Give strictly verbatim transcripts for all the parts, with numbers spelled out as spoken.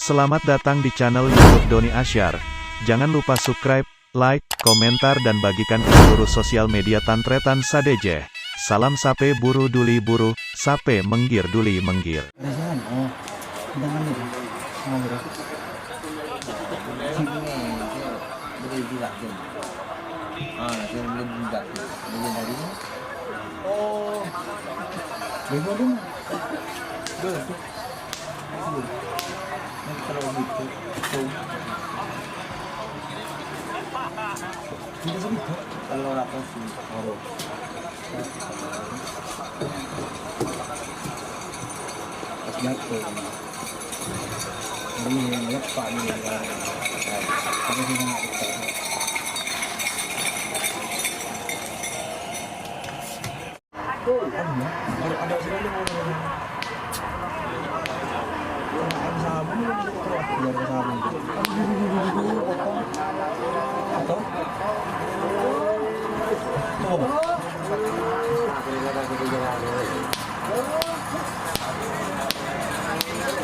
Selamat datang di channel YouTube Doni Asyar. Jangan lupa subscribe, like, komentar, dan bagikan ke seluruh sosial media tan-tarètan sadhâjâ. Salam sapè buru duli buru, sapè mèngghir duli mèngghir. Ada sih, oh, jangan nih. Oh, bro. Sini, beli di Raden. Ah, saya beli di Raden. Beli dari mana? Oh. Beli dari mana? Beli. Ini kalau gitu, tuh. Ini segitu. Kalau rata sih, baru. Pas jatuh. Ini yang lepak nih, yang, yang, yang, yang,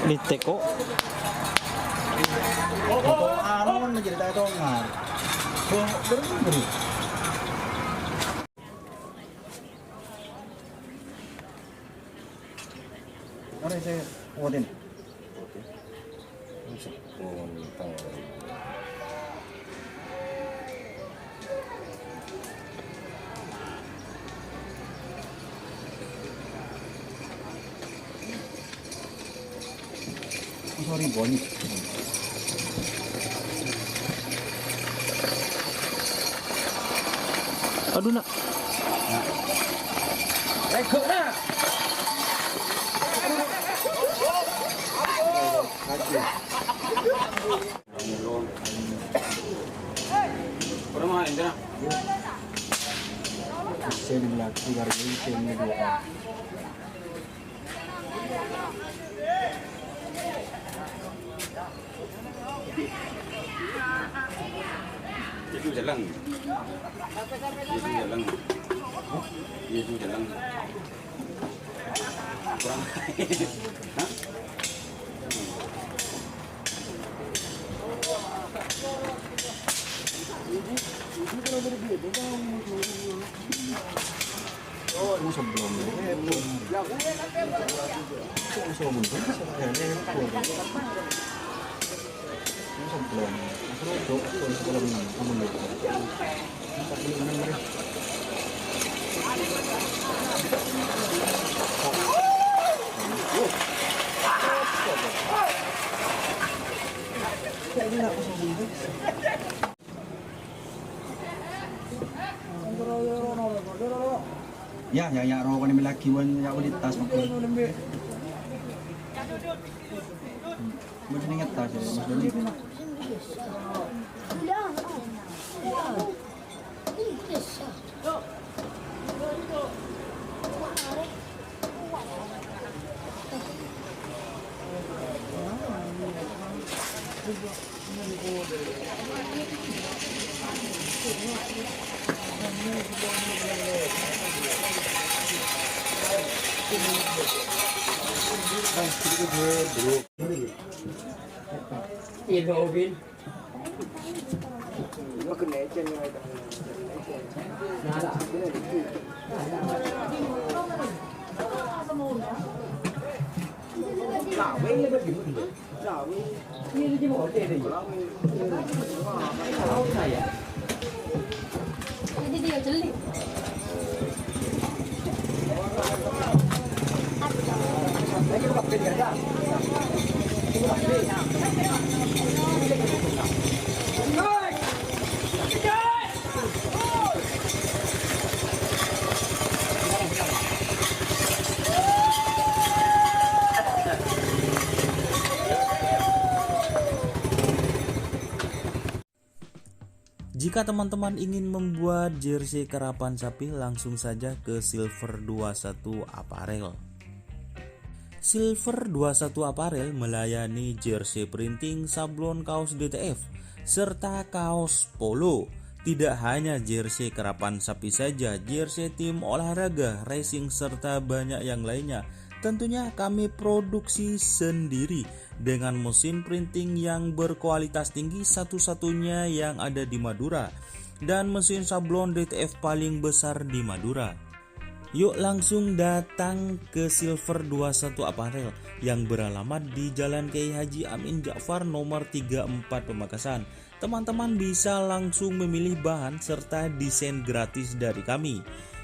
Ini teko. Anu, jadi tak tongan. Mari saya kuatin. Oh, sorry, Bon. Aduh, Nak. Lego, Nak. Saya di belakang, garis ini, saya ini dua. Itu jalan. Itu jalan. Itu jalan. Kurang. Hah? Ya, ya, ya, roko'na mè' laghi' wan, ya, kualitas, Mas. Mending ngetas, ya, Mas Doni. Jika teman-teman ingin membuat jersey karapan sapi, langsung saja ke Silver dua satu Apparel. Silver dua satu Apparel melayani jersey printing, sablon kaos D T F, serta kaos polo. Tidak hanya jersey karapan sapi saja, jersey tim olahraga, racing, serta banyak yang lainnya. Tentunya kami produksi sendiri dengan mesin printing yang berkualitas tinggi, satu-satunya yang ada di Madura, dan mesin sablon D T F paling besar di Madura. Yuk langsung datang ke Silver dua satu Apparel yang beralamat di Jalan Kiai Haji Amin Ja'far nomor tiga empat Pamekasan. Teman-teman bisa langsung memilih bahan serta desain gratis dari kami.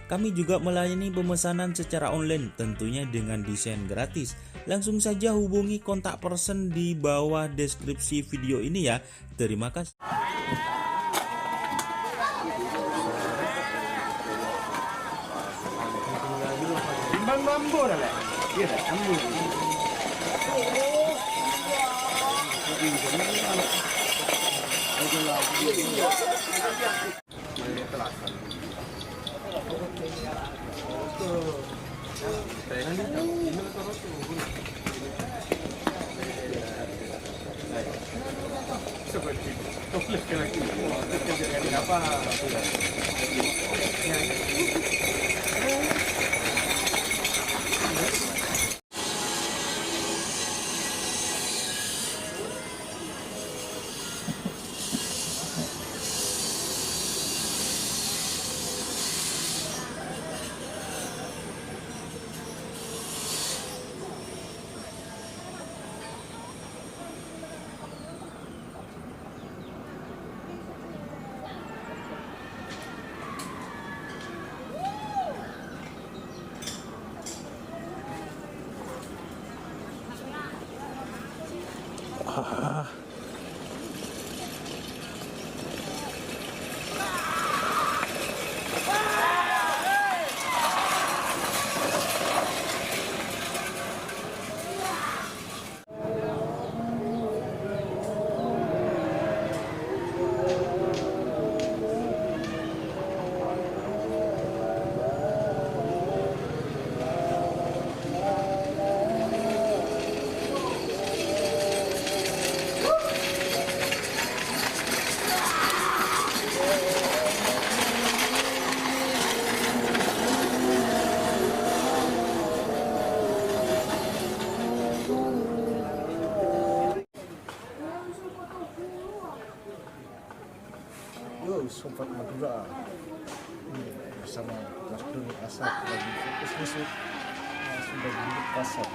Kami juga melayani pemesanan secara online, tentunya dengan desain gratis. Langsung saja hubungi kontak person di bawah deskripsi video ini ya. Terima kasih. Timbang bambu dah, Le. Iya, dah, bambu. Yo, Sobat Madura. Ini bersama Mas Doni Asad lagi fokus masuk. Nah, sudah di pasar.